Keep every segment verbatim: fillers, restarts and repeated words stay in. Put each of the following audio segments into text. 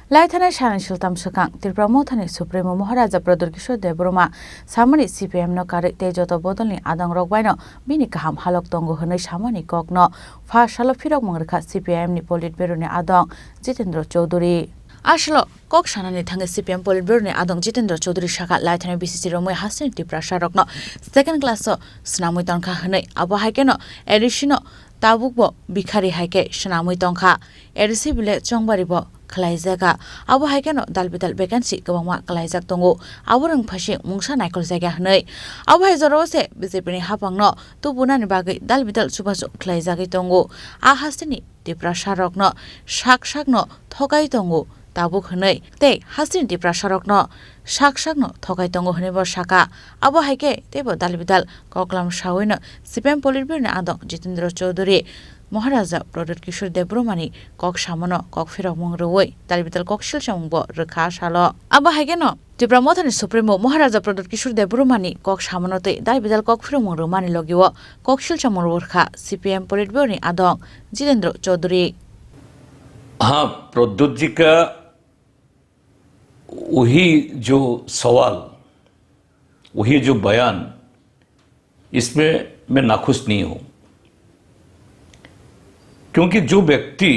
Laithanai salni siltam swkang Tripura Mothani Supremo Maharaja Pradyut Kishore Debbarma samani C P I M no karwi tei joto bodolni adongrok baino bini kaham halok tongo hwnwi samani kokno pha salo phirokmung rwkha C P I M ni Politburo ni adong Jitendra Chowdhury. A salo kok sanani thangwi C P I M Politburo ni adong Jitendra Chowdhury sakha, laithanai B C C romwi hasteni Tiprasa rokno second class o swnamwi tongkha hwnwi, abo hai kheno A D C no tabukbo bikhari hai khe swnamwi tongkha. A D C bile chongbari bo khlaijak. Abo hai kheno dal bidal vacancy kwbangma khlaijak tongo. Abo rwng phaising mungsa naikoljakya hwnwi. Abo hai jorao se B J P ni haphangno tubunani bagwi dal bidal chubachu khlaijagwi tongo. A hasteni Tiprasa rokno sak sakno thokai tongo tabuk hwnwi tei hasteni Tiprasa rokno sak sakno thokai tongo hwnwi bo sakha. Abo hai khe teibo dal bidal koklam sawino C P I M Politburo ni adong Jitendra Chowdhury Maharaja Pradyut Kishore Debbarma ni kok samano kok phirokmung rwui dal bidal kok silchamung bo rwkha salo. Abo hai kheno Tipra Mothani Supremo Maharaja Pradyut Kishore Debbarma ni kok samano tei dal bidal kok phirokmung rwmani logi o kok silchamung rwkha C P I M Politburo ni adong Jitendra Chowdhury. हाँ, प्रद्युत जी का वही जो सवाल, वही जो बयान, इसमें मैं नाखुश नहीं हूं, क्योंकि जो व्यक्ति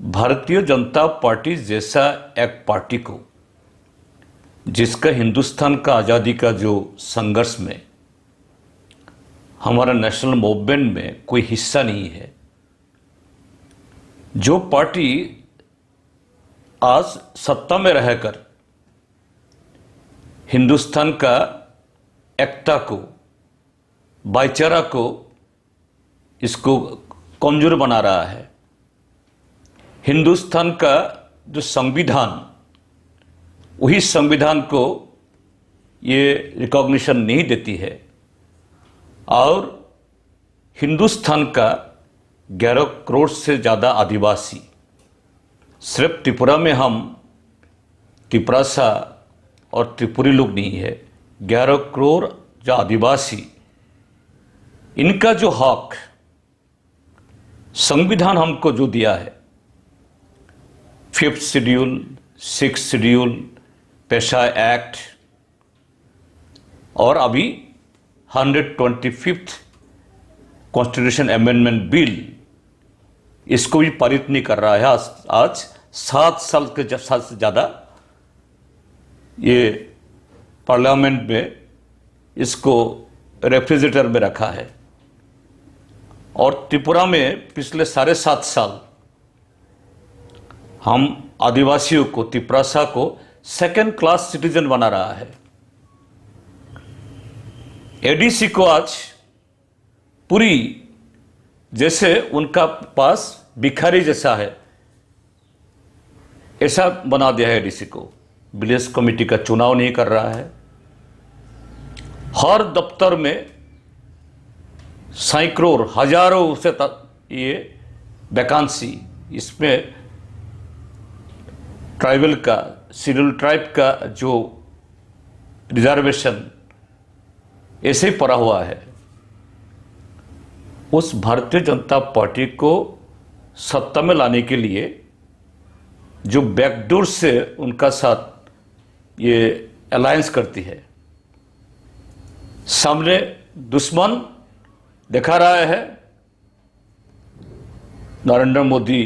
भारतीय जनता पार्टी जैसा एक पार्टी को, जिसका हिंदुस्तान का आज़ादी का जो संघर्ष में हमारा नेशनल मूवमेंट में कोई हिस्सा नहीं है, जो पार्टी आज सत्ता में रहकर हिंदुस्तान का एकता को, भाईचारा को, इसको कमजोर बना रहा है। हिंदुस्तान का जो संविधान, वही संविधान को ये रिकॉग्निशन नहीं देती है और हिंदुस्तान का ग्यारह करोड़ से ज़्यादा आदिवासी, सिर्फ त्रिपुरा में हम तिपरासा और त्रिपुरी लोग नहीं है, ग्यारह करोड़ जो आदिवासी, इनका जो हक संविधान हमको जो दिया है, फिफ्थ शेड्यूल, सिक्स्थ शेड्यूल, पेशा एक्ट, और अभी hundred twenty fifth constitution amendment bill, इसको भी पारित नहीं कर रहा है। आज, आज सात साल के ज-, साल से ज़्यादा ये पार्लियामेंट में इसको रेफ्रिजरेटर में रखा है। और त्रिपुरा में पिछले साढ़े सात साल हम आदिवासियों को, तिपरासा को सेकंड क्लास सिटीजन बना रहा है। एडीसी को आज पूरी, जैसे उनका पास भिखारी जैसा है, ऐसा बना दिया है एडीसी को। विलेज कमेटी का चुनाव नहीं कर रहा है। हर दफ्तर में सैकड़ों, हजारों से त-, ये वैकेंसी, इसमें ट्राइबल का, शेड्यूल ट्राइब का जो रिजर्वेशन ऐसे ही पड़ा हुआ है। उस भारतीय जनता पार्टी को सत्ता में लाने के लिए जो बैकडोर से उनका साथ ये अलायंस करती है, सामने दुश्मन दिखा रहा है नरेंद्र मोदी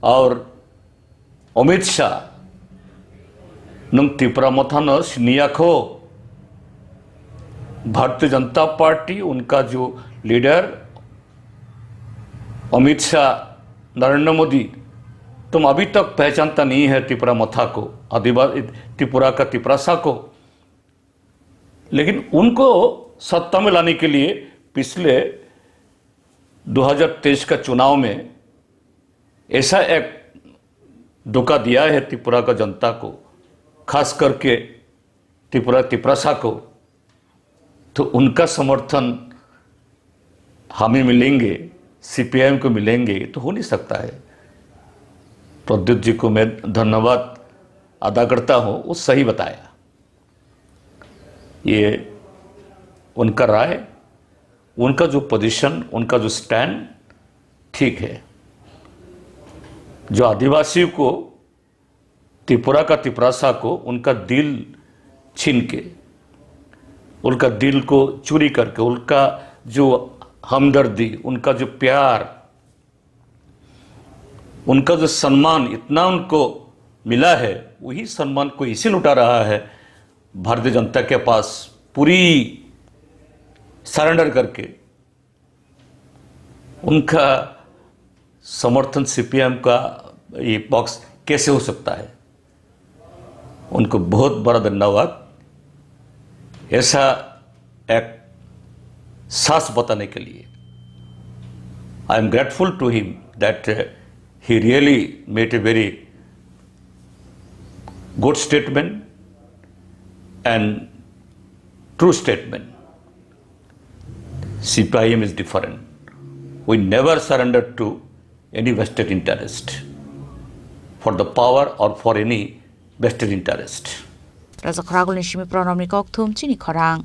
और अमित शाह। नों तिपरा मथानो सिनिया खो। भारतीय जनता पार्टी, उनका जो लीडर अमित शाह, नरेंद्र मोदी, तुम अभी तक पहचानता नहीं है तिपरा मथा को, आदिवासी, त्रिपुरा का तिपरासा को। लेकिन उनको सत्ता में लाने के लिए पिछले दो हज़ार तेईस का चुनाव में ऐसा एक धोखा दिया है त्रिपुरा का जनता को, खास करके त्रिपुरा, तिपरासा को, तो उनका समर्थन हमें मिलेंगे, सीपीआईएम को मिलेंगे, तो हो नहीं सकता है। प्रद्युत जी को मैं धन्यवाद अदा करता हूँ, वो सही बताया। ये उनका राय, उनका जो पोजीशन, उनका जो स्टैंड ठीक है। जो आदिवासियों को त्रिपुरा का तिपरासा को उनका दिल छीन के, उनका दिल को चोरी करके, उनका जो हमदर्दी, उनका जो प्यार, उनका जो सम्मान इतना उनको मिला है, वही सम्मान को इसे लुटा रहा है भारतीय जनता के पास पूरी सरेंडर करके। उनका समर्थन सीपीएम का ये पक्ष कैसे हो सकता है? उनको बहुत बड़ा धन्यवाद ऐसा एक साहस बताने के लिए। I am grateful to him that he really made a very good statement and true statement. C P I M is different. We never surrender to any vested interest for the power or for any vested interest. Raja Khoragulni simi Pranabni kokthum chini khorang.